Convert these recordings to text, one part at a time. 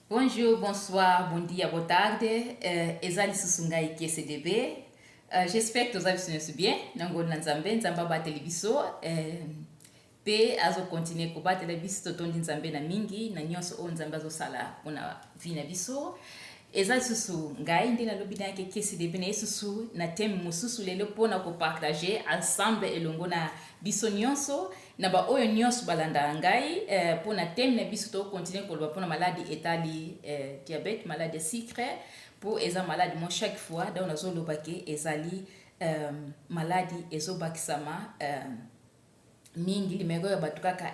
Bonjour, bonsoir, bon dia, boa tarde. Eza lisusu ngai KCDB. J'espère que toza biso nyonso bien na ngolu na Nzambe. Nzambe abateli biso mpe azokontinue kobatela biso. Totondi Nzambe na mingi na nyonso oyo Nzambe azosala mpona vie na biso. Eza lisusu ngai nde nalobi na yake KCDB na ye susu na thème mosusu lelo mpona kopartage ensemble elongo na biso nyonso na baoyo nyonso balandaka ngai mpona thème na biso. Tokontinue koloba mpona maladi etali diabète, maladi ya sucre, mpo eza maladi mo chaque fois donc nazoloba ke ezali maladi ezobakisama mingi, limero ya bato kaka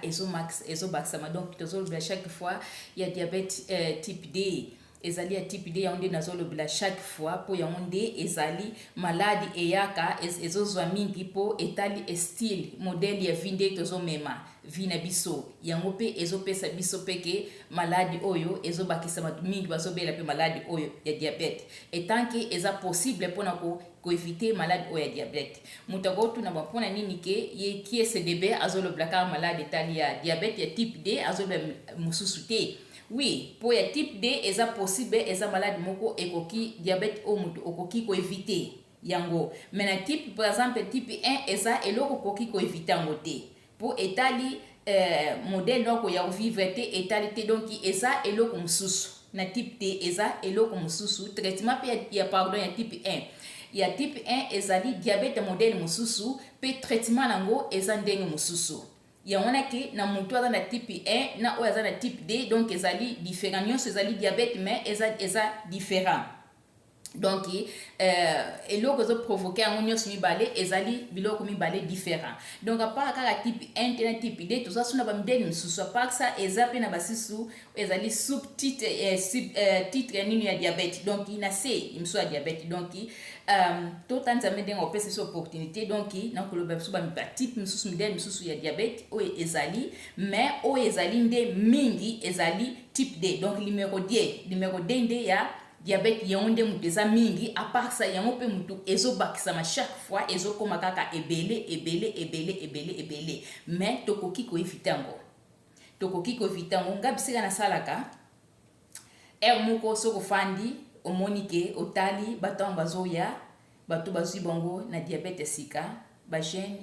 ezobakisama. Donc tozolobela chaque fois ya diabète type D. Ezali ya type D, yango nde nazolobela chaque fois, mpo yango nde ezali maladi eyaka ezozwa mingi, mpo etali style, modèle ya vie nde tozomema vie na biso. Yango mpe ezopesa biso mpe ke maladi oyo ezobakisa bato mingi bazobela mpe maladi oyo ya diabète, étant que eza possible mpona koéviter maladi oyo ya diabète. Moto akotuna ba mpona nini ke ye KSDB azolobela kaka maladi etali ya diabète ya type D, azolobela mosusu te? Oui, mpo ya type D eza possible, eza maladi moko ekoki, diabète oyo moto okoki koéviter yango. Mais na type, par exemple type 1, eza eloko okoki koéviter yango te, mpo etali modèle noko ya kovivre te, etali te. Donc eza eloko mosusu na type D, eza eloko mosusu traitement mpe ya, pardon, ya type 1. Ya type 1 ezali diabète modèle mosusu, mpe traitement nango eza ndenge mosusu. Yango wana ke na motu aza na type 1 na oyo aza na type D, donc ezali différent. Nyonso ezali diabète, mais eza différent. Donc eloko ezoprovoquer yango nyonso mibale ezali biloko mibale différent. Donc à part kaka type 1 te na type D, toza so na bamidele mosusu. À part ça, eza mpe na basusu ezali sous titre, sub, titre ya nini ya diabète, donc na se mosusu ya diabète. Donc tota Nzambe ndenge opesa biso opportunité, donc nakoloba biso batype mosusu, midele mosusu ya diabète oyo ezali, mais oyo ezali nde mingi ezali type D. Donc numéro D, numéro D nde ya diabète, yango nde moto eza mingi. À part ça, yango mpe motu ezobakisama chaque fois, ezokóma kaka ebele, ebele, ebele, ebele, ebele. Mais tokoki koéviter yango, tokoki koéviter yango. Nga bisika nasalaka, heure moko soki ofandi, omoni ke otali bato yango bazoya, bato bazwi bango na diabète ya sika, bajeune.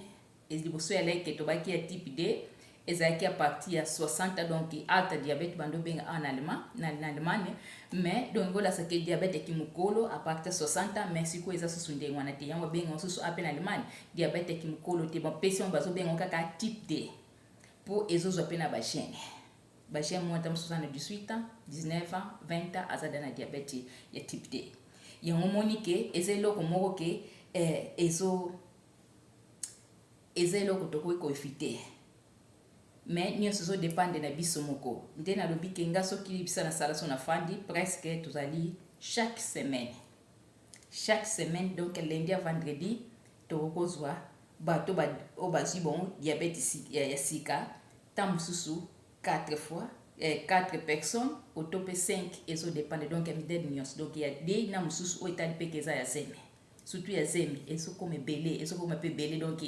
Liboso ya leke tobaki ya type D ezalaki à partir ya 60, donc alta diabète bando obenga en allemand, na Allemagne. Mais donc olasaki diabète eki mokolo à partir ya 60 ans, mais sikoyo eza susu ndenge wana te. Yango babenga susu ape na Allemagne diabète eki mokolo te, bapesi yango, bazobenga kaka type D, mpo ezozwa mpe na bajeune. Bajeune moko ata mosusu aza na 18 ans, 19 ans, 20 ans, aza da na diabète ya type D. Yango omoni ke eza eloko moko ke eza eloko tokoki koéviter, mais nyonso ezodépendre na biso moko. Nde nalobi ke nga soki bisa nasala so nafandi, presque tozali chaque semaine, chaque semaine, donc lundi à vendredi, tokokozwa bato oyo bazwi bango diabète ya sika. Ntango mosusu 4 fois, 4 personnes oto mpe 5, ezodépendre. Donc ya midele nyonso, donc ya D na mosusu oyo etali mpe eza ya zemi, surtout ya zemi ezokoma ebele, ezokoma mpe ebele. Donc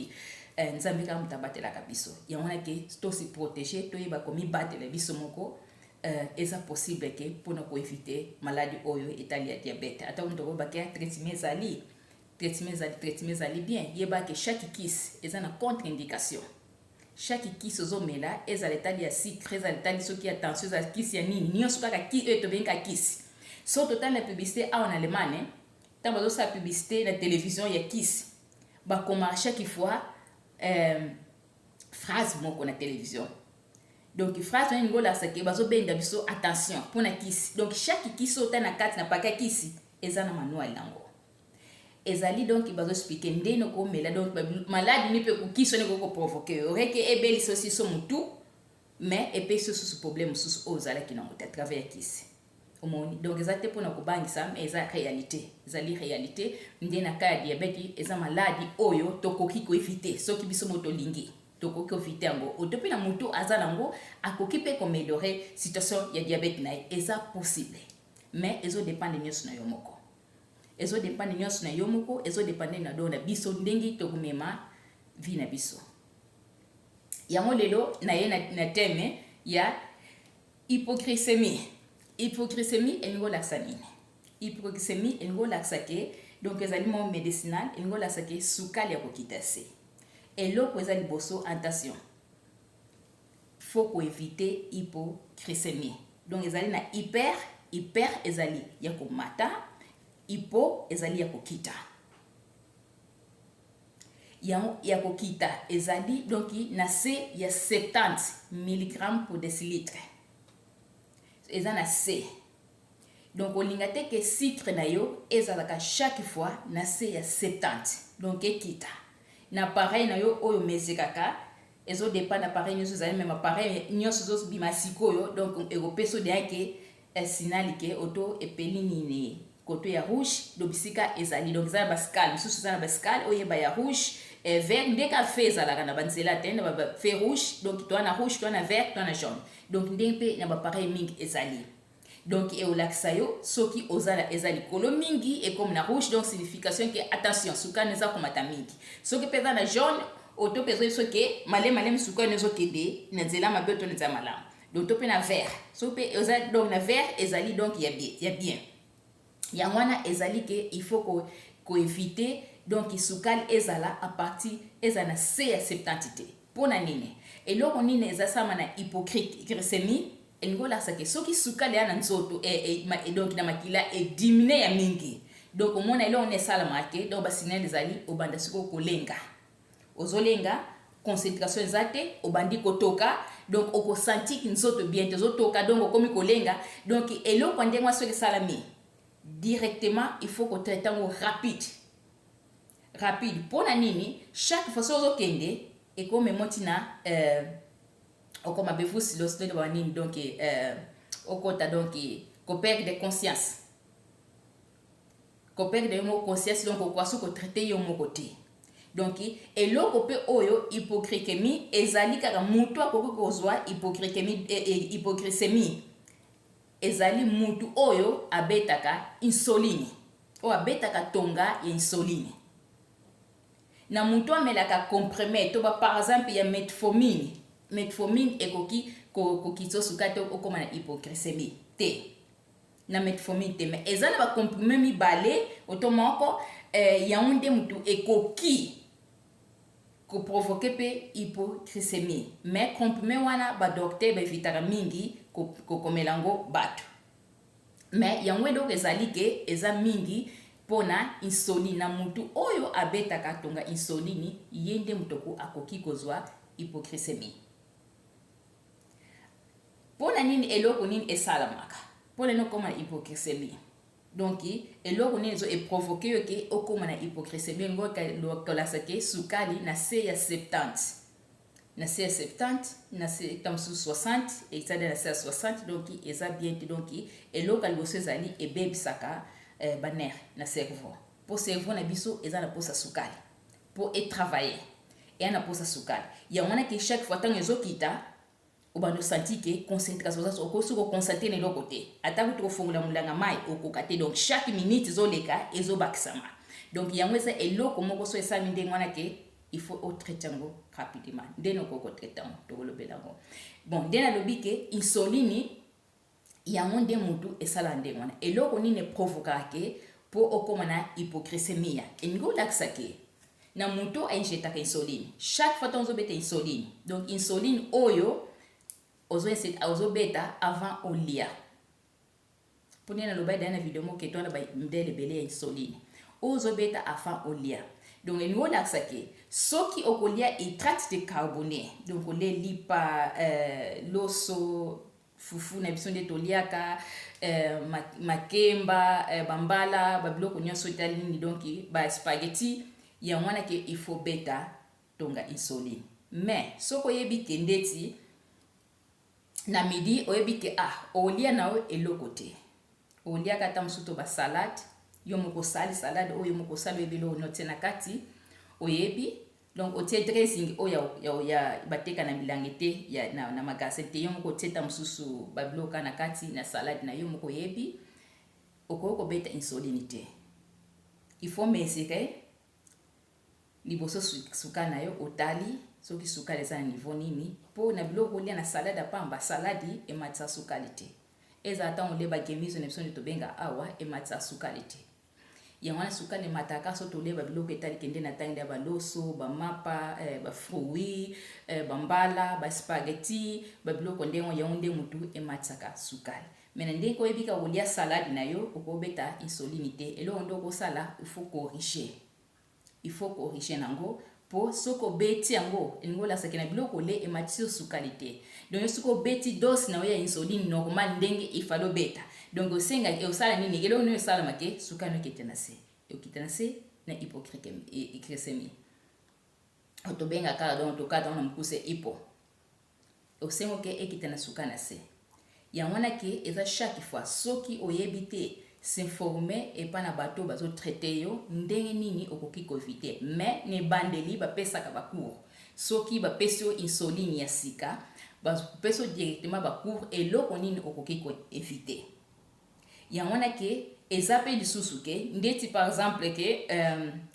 Nzambe kaka moto abatelaka biso. Yango wana ke tose protéger, toyeba komibatela biso moko. Eza possible ke mpona koéviter maladi oyo etali ya diabète. Ata moto akoyebaki ya traitement ezali, traitement ezali, traitement ezali bien. Yeba ke chaque kisi eza na contre indication. Chaque kisi ozomela, ezala etali ya sucre, ezala etali soki ya tension, ezala kisi ya nini, nyonso kaka oyo tobengaka kisi. So totali na publicité awa na Allemagne, ntango bazosala publicité na télévision ya kisi, bakomaka chaque fois phrase moko na télévision. Donc phrase wana elingi olakisa ke bazobenda biso attention mpona kisi. Donc chaque kisi oyo otali na kati na paquet ya kisi, eza na manuel yango ezali. Donc bazoexpliquer ndenge okomela. Donc maladi ni mpe kisi wana ekoki koprovoquer yo reke ebelisa osiso motu, mais epesi yo susu problème mosusu oyo ozalaki nango te à travers ya kisi. Omoni, donc eza te mpona kobangisa, mais eza réalité, ezali réalité. Nde na cas ya diabète, eza maladi oyo tokoki koéviter soki biso mo tolingi, tokoki koéviter yango. Oto mpe na motu aza nango akoki mpe koaméliorer situation ya diabète na ye, eza possible, mais ezodépendre nyonso na yo moko, ezodépendre nyonso na yo moko, ezodépendre na do na biso ndenge tokomema vie na biso. Yango lelo na ye na thème ya hypoglycémie. Hypoglycémie elingi kolakisa nini? Hypoglycémie elingi kolakisa ke, donc ezali mot médicinal, elingi kolakisa ke sukali ya kokita se. Eloko eza liboso, attention, faut koéviter hypoglycémie. Donc ezali na hyper. Hyper ezali ya komata, hypo ezali ya kokita. Yango ya kokita ezali donc na se ya 70 mg pour décilitre, eza na se. Donc olinga te ke sucre na yo ezalaka chaque fois na se ya 70, donc ekita na appareil na yo oyo mesekaka. Ezodépendre appareil nyonso ezali, même appareil nyonso ezobima sikoyo. Donc ekopesa odeya ke signal ke oto epeli nini, koto ya rouge. Donc bisika ezali, donc eza na bascale mosusu, eza na bascale oyeba ya rouge, vert. Ndenge feu ezalaka na banzela te, na bafeu rouge, donc toa na rouge, toa na vert, toa na jaune. Donc ndenge mpe na baappareil mingi ezali. Donc eolakisa yo soki oza eza likolo mingi, ekomi na rouge, donc signification ke attention, sukani eza komata mingi. Soki mpe eza na jaune, oto mpe ezoyebi soki malemi malemi sukani ezokende na nzela mabe to na nzela malamu. Donc to mpe na vert, soki mpe eza donc na vert, ezali donc ya bien, ya bien. Yango wana ezali ke il faut koéviter donc sukali ezala à partir ezala na se ya 70 te. Mpo na nini? Eloko nini eza sama na hypoglycémie? Elingi olakisa ke soki sukali ya na nzoto donc na makila ediminuer ya mingi, donc omona eloko nini esalamaka ke donc basignal ezali obanda sikoyo kolenga, ozolenga, concentration eza te, obandi kotoka, donc okosentir nzoto bien te, ozotoka, donc okomi kolenga. Donc eloko ya ndenge wana soki esalami directement, il faut kotraiter yango rapide rapide. Mpo na nini? Chaque fois soki ozokende, ekomema ntina okoma bevusi losi banini, donc okota donc koperdre conscience, koperdre yo moko conscience, donc okoka soki kotraiter yo moko te. Donc eloko mpe oyo hypoglycémie ezali kaka mutu akoki kozwa hypoglycémie. Hypoglycémie ezali mutu oyo abetaka insuline, oyo abetaka tonga ya insuline, na mutu amelaka comprimé to ba par exemple ya metformine. Metformine ekoki kokitisa suka te, okóma na hypoglycémie te na metformine te. Mais eza na bacomprimé mibale oto moko, yango nde mutu ekoki koprovoquer mpe hypoglycémie. Mais comprimé wana, badocteur baevitaka mingi kokomela yango bato. Mais yango eloko ezali ke eza mingi mpona insuline, na mutu oyo abetaka tonga insuline, ye nde moto akoki kozwa hypoglycémie. Mpona nini? Eloko nini esalamaka mpona nini okóma na hypoglycémie? Donc eloko nini ezo eprovoquer yo ke okóma na hypoglycémie? Ngo kolasa ke sukali na se ya 70, na se ya 70, na se ta mosusu 60, ezali na se ya 60, donc eza bien te. Donc eloko ya liboso ezali ebebisaka banerf na cerveau, mpo cerveau na biso eza na mposa sukali mpo etravailler, eya na mposa sukali. Yango wana ke chaque fois ntango ezokita, obanda osentir ke concentration, okoki koconcentrer na eloko te, ata kutu kofongola molanga mai okoka te. Donc chaque minute ezoleka, ezobakisama. Donc yango eza eloko moko so esalami ndenge wana ke il faut otraiter yango rapidement. Ndenge okoki kotraiter yango, tokolobela yango. Bon, nde nalobi ke insuline yango nde motu esala ndenge wana. Eloko nini eprovokaka ke mpo okóma na hypoglycémie? Elingi olakisa ke na moto ainjectaka insuline, chaque fois ntango ozobeta insuline, donc insuline oyo ozobeta avant olia, mpo nde naloba edaya na video moko eto wana, bamodèle ebele ya insuline oyo ozobeta avant olia. Donc elingi olakisa ke soki okolia hydrate de carbone, donc olia lipa, loso, fufu na biso nde toliaka, makemba, bambala, babiloko nyonso etali nini, donc baspaghetti, yango wana ke il faut beta tonga insuline. Mais soki oyebi ke ndeti na midi oyebi ke ah, olia na yo eloko te, oliaka ata mosusu to basalade, yo moko osali salade oyo moko osali, oyebi eloko nini otie na kati, oyebi, donc otie dressing oyo ya bateka na milangi te, ya, na magasin te, yo moko otie ta mosusu babiloko na kati na salade na yo moko oyebi, okoki kobeta insuline te. Il faut mesurer liboso sukali na yo, otali soki sukali eza na niveau nini, mpo na biloko olia na salade ya pamba, salade ematisa sukali te. Ezala ntango olie baGemüse na biso nde tobenga awa, ematisa sukali te. Yango wana sukali emataka so tolie babiloko etali kende na ntangi ya baloso, bamapa, bafruit, bambala, baspaghetti, babiloko ndenge yango nde mutu ematisaka sukali. Mais na ndenge oyebi kaka kolia salade na yo, okobeta insuline te. Eloko nde okosala, il faut corriger, il faut corriger nango, mpo soki obeti yango, elingi olasaki na biloko ole ematisi yo sukali te. Donc soki obeti dose na yo ya insuline normal ndenge ifale obeta, donc osenga osala nini? Eloko nini esalama ke sukali okita na se, okita na se na hypoglycémie tobenga kaka. Donc tokata wana mokuse hypo, osengo ke ekita na suka na se. Yango wana ke eza chaque fois, soki oyebi te, s'informer epai na bato bazotraiter yo ndenge nini okoki koéviter. Mais na ebandeli bapesaka bacours. Soki bapesi yo insuline ya sika, bapesi yo directement bacours eloko nini okoki koéviter. Yango wana ke eza mpe lisusu ke ndeti par exemple ke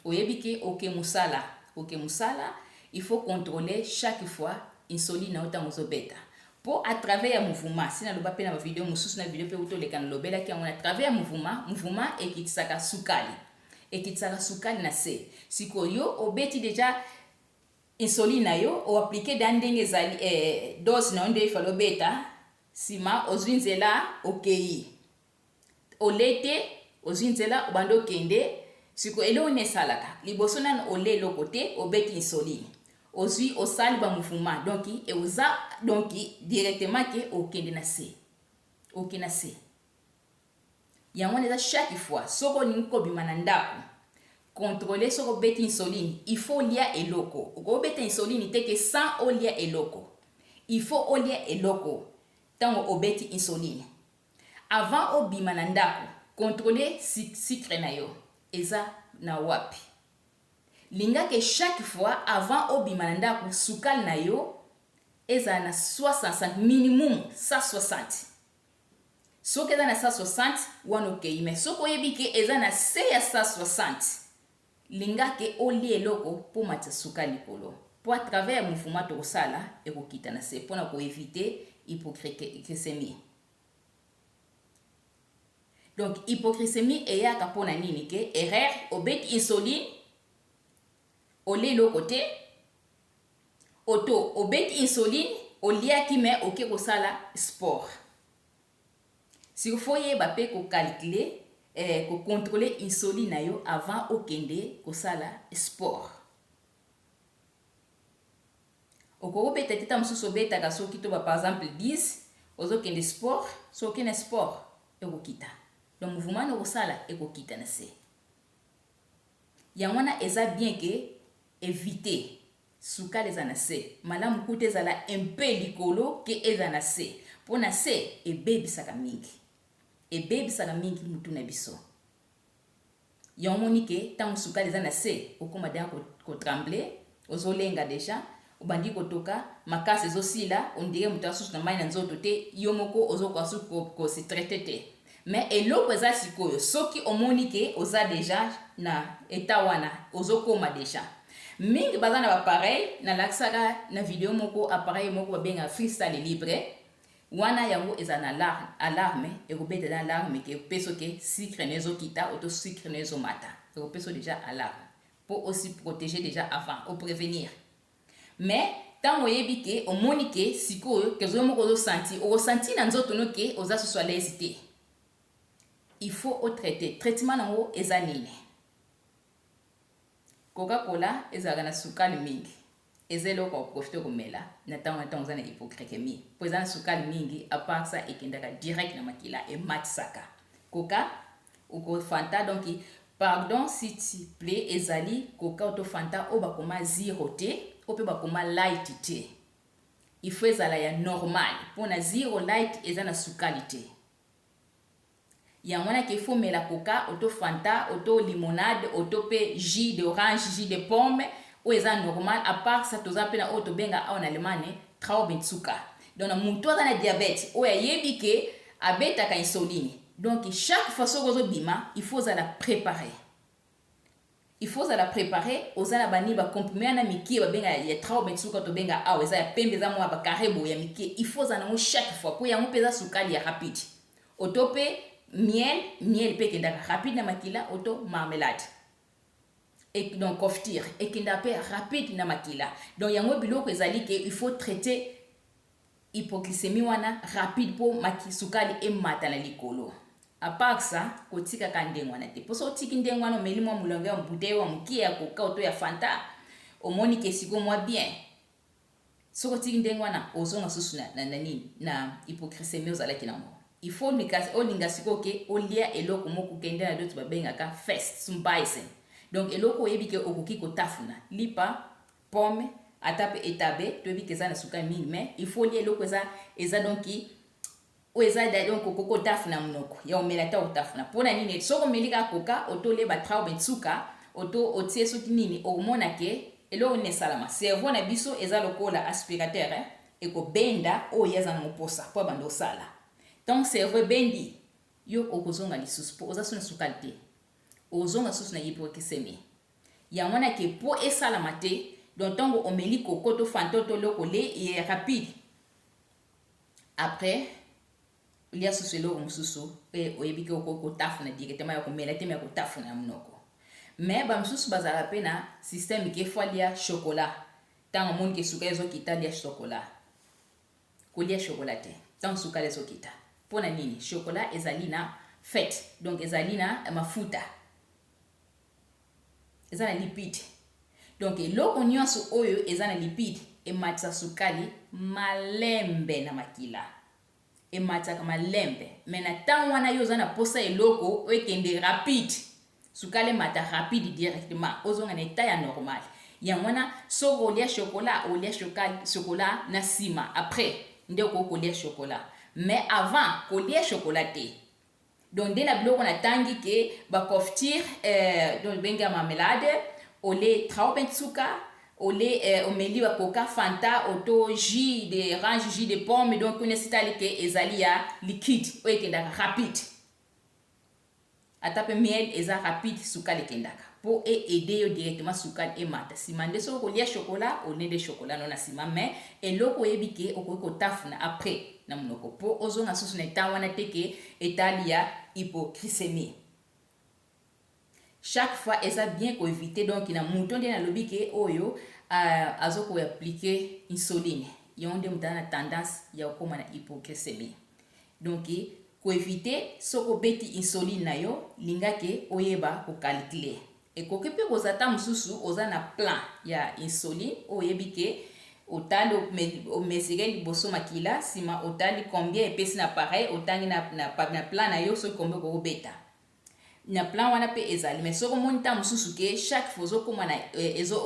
oyebi ke oke mosala, oke mosala, il faut contrôler chaque fois insuline na yo ntango ozobeta, mpo à travers ya mouvement, si naloba mpe na bavideo mosusu, na video mpe utoleka nalobelaki yango, na travers ya mouvement, mouvement ekitisaka sukali, ekitisaka sukali na se. Sikoyo yo obeti déjà insuline na yo, oappliquer da ndenge ezali dose na yo nde efali obeta. Nsima ozwi nzela, okei, ole te, ozwi nzela, obandi okende. Sikoyo eloko nini esalaka? Liboso nano ole eloko te, obeti insuline, ozwi, osali bamouvement, donc oza donc directement ke okende na se, okende na se. Yango wana eza chaque fois soki olingi kobima na ndako, contrôle. Soki obeti insuline, il faut olia eloko. Okobeta insuline te ke sans olia eloko. Il faut olia eloko ntango obeti insuline. Avant obima na ndako, contrôle sucre na yo eza na wapi. Lingaka chaque fois avant obima na ndako, sukali na yo ezala na 65, minimum 160. Soki eza na 160 wana, okei. Mais soki oyebi ke eza na se ya 160, linga ke olia eloko mpo matisa sukali likolo, mpo à travers ya mouvement tokosala, ekokita na se, mpona koéviter hypoglycémie. Donc hypoglycémie eyaka mpona nini? Ke erreur, obeti insuline, olia eloko te, oto obeti insuline, oliaki, mais oke kosala sport. Siko faut oyeba mpe kocalculer, kocontrôler insuline na yo avant okende kosala sport. Okoki obeta te, ta mosusu obetaka soki to ba par exemple 10, ozokende sport. Soki okende sport, ekokita. Donc mouvement na okosala ekokita na se. Yango wana eza bien ke éviter sukali eza na se. Malamu kuta ezala un peu likolo ke eza na se, mpo na se ebebisaka mingi, ebebisaka mingi mutu na biso. Yango omoni ke ntango sukali eza na se, okóma deja kotrembler, ozolenga déjà, obandi kotoka makasi, ezosila, on dirait moto asusu na mai na nzoto te. Yo moko ozokoka su kose traiter te. Mais eloko eza sikoyo, soki omoni ke oza déjà na état wana, ozokóma déjà mingi, baza na baappareil. Nalakisaka na video moko appareil moko babengaka FreeStyle Libre. Wana yango eza na alarme, ekobeta na alarme ke epesi oke sucre na ezokita oto sucre na ezomata. Ekopesa déjà alarme mpo osi protéger déjà avant, oprévenir. Mais ntango oyebi ke omoni ke sikoyo ke ozoyo moko ozosentir, okosentir na nzoto no ke oza susu à l'aise te, il faut otraiter. Traitement nango eza nini? Coca-Cola ezalaka na sukali mingi, eza eloko ya koprofiter komela na ntango oza na hypoglycémie, mpo eza na sukali mingi. À part ça, ekendaka direct na makila, ematisaka. Coca oko Fanta, donc pardon, s'il te plaît, ezali Coca oto Fanta oyo bakoma zero te, oyo mpe bakoma light te. Il faut ezala ya normal, mpona zero, light eza na sukali te. Yango wana ke faut mela Coca oto Fanta oto limonade oto mpe jus d'orange, jus de pomme oyo eza normal. À part ça, toza mpe na oyo tobenga awa na Allemagne Traubenzucker. Donc na motu aza na diabète oyo ayebi ke abetaka insuline, donc chaque fois soki ozobima, il faut ozala préparé, il faut ozala préparé, oza na bani, bacomprimé wana mike babenga ya Traubenzucker, tobenga awa, eza ya pembe, eza mwa bacarré boye ya mike. Il faut ozala nango chaque fois, mpo yango mpe eza sukali ya rapide. Oto mpe miel, miel mpe ekendaka rapide na makila, oto marmelade. Et donc confiture ekendaka mpe rapide na makila. Donc yango biloko ezali ke il faut traiter hypoglycémie wana rapide mpo sukali emata na likolo. À part ça, kotikaka ndenge wana te, mpo so otiki ndenge wana, omeli mwa molongo ya bouteille wa mokie ya Coca oto ya Fanta, omoni ke sikoyo mwa bien. Soki otiki ndenge wana, ozonga susu na nini, na hypoglycémie ozalaki nango. Il faut olinga sikoyo ke olia eloko moko, kende na doto babengaka fest zum Beißen. Donc eloko oyebi ke okoki kotafuna, lipa, pomme, ata mpe etabe, toyebi ke eza na sukali mingi, mais il faut olia eloko eza donc oyo eza donc okoki kotafuna monoko ya omela ta otafuna. Mpona nini? Soki omeli kaka Coca, oto olie baTraubenzucker, oto otie soki nini, okomona ke eloko nini esalama? Cerveau na biso eza lokola aspirateur, eh? Ekobenda oyo aza na moposa mpo abanda osala. Donc cerveau ebendi yo, okozonga lisusu mpo oza so na sukali te, ozonga susu na hypoglycémie. Yango wana ke mpo esalama te, donc ntango omeli Coca to Fanta to eloko le ye rapide, après lia susu eloko mosusu oyo oyebi ke okoki kotafuna directement, ya komela te, me ya kotafuna ya monoko. Mais bamosusu bazalaka mpe na système ke faut alia chocolat ntango amoni ke sukali ezokita, alia chocolat. Kolia chocolat te ntango sukali ezokita. Mpo na nini? Chocolat ezali na fat, donc ezali na mafuta, eza na lipide. Donc eloko nyonso oyo eza na lipide ematisa sukali malembe na makila, ematisaka malembe. Mais na ntango wana yo oza na posa eloko oyo ekende rapide, sukali emata rapide directement, ozonga na état ya normal. Yango wana soki olia chocolat, olia chocolat na nsima, après nde okoki kolia chocolat, mais avant kolia chocolat te. Donc nde na biloko natangi ke baconfiture, donc bengi ya marmelade, ole Traubenzucker, ole omeli baCoca, Fanta, oto jus d'orange, jus de pomme, donc kuna esitali ke ezali ya liquide oyo ekendaka rapide. Ata mpe miel eza rapide, sukali ekendaka mpo eaider yo directement sukali emata. Nsima nde soki okolia chocolat, olie nde chocolat no na nsima, mais eloko oyebi ke okoki kotafuna après na monoko, mpo ozonga susu na état wana te ke etali ya hypoglycémie. Chaque fois eza bien koéviter. Donc na moto nde nalobi ke oyo azokoappliquer insuline, yango nde moto aza na tendance ya kokóma na hypoglycémie. Donc koéviter, soki obeti insuline na yo, lingake oyeba kocalculer. Ekoki mpe kozala ta mosusu oza na plan ya insuline oyo oyebi ke otali, omesurer liboso makila, nsima otali combien epesi na appareil, otangi na plan na yo soki combien okokobeta na plan wana mpe ezali. Mais soki omoni ntango mosusu ke chaque fois ozokóma na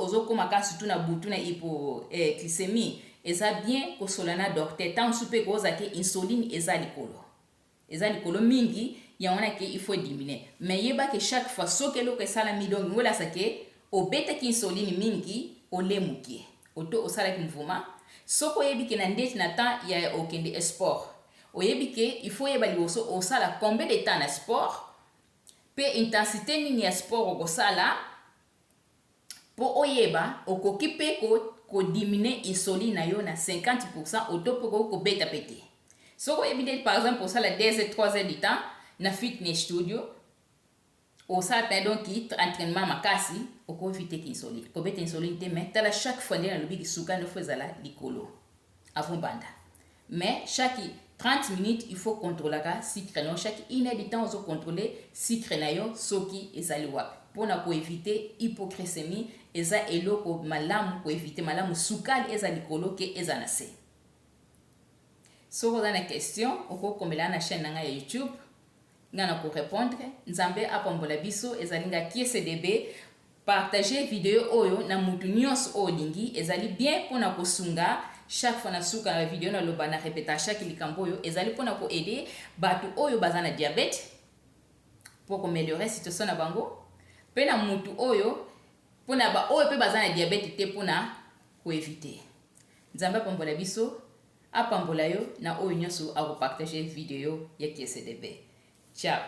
ozokóma kaka surtout na butu na hypoglycémie, eza bien kosola na docteur. Ntango mosusu mpe kozala ke insuline eza likolo, eza likolo mingi, yango wana ke il faut diminuer. Mais yeba ke chaque fois soki eloko esalami, donc ngolasa ke obetaki insuline mingi, olemuki oto osalaki mouvement. Soki oyebi ke na ndeti na temps ya okende sport, oyebi ke il faut oyeba liboso osala combien de temps na sport mpe intensité nini ya sport okosala, mpo oyeba okoki mpe kodiminuer insuline na yo na 50 oto mpe okoki kobeta mpe te. Soki oyebi nde par exemple osala 2 heures, 3 heures du temps na fitness studio, osala mpe donc entraînement makasi, okoéviter ki insuline, kobeta insuline te. Mais tala, chaque fois nde nalobi sukali faut ezala likolo avant banda, mais chaque 30 minutes il faut contrôlaka sucre na yo. Chaque une heure du temps ozocontrôler sucre na yo soki ezali wapi, mpona koéviter hypoglycémie. Eza eloko malamu koéviter, malamu sukali eza likolo ke eza na se. Soki oza na question, okokomela na chaîne na ngai ya YouTube, ngai na korépondre. Nzambe apambola biso. Ezali nga KSDB. Partage video oyo na mutu nyonso oyo olingi, ezali bien mpona kosunga. Chaque fois na suka na video naloba, na répéta chaque likambo oyo ezali mpona koaider bato oyo baza na diabète mpo koaméliorer situation na bango, mpe na mutu oyo, mpona baoyo mpe baza na diabète te, mpona koéviter. Nzambe apambola biso, apambola yo na oyo nyonso akopartager video ya KSDB. Ciao.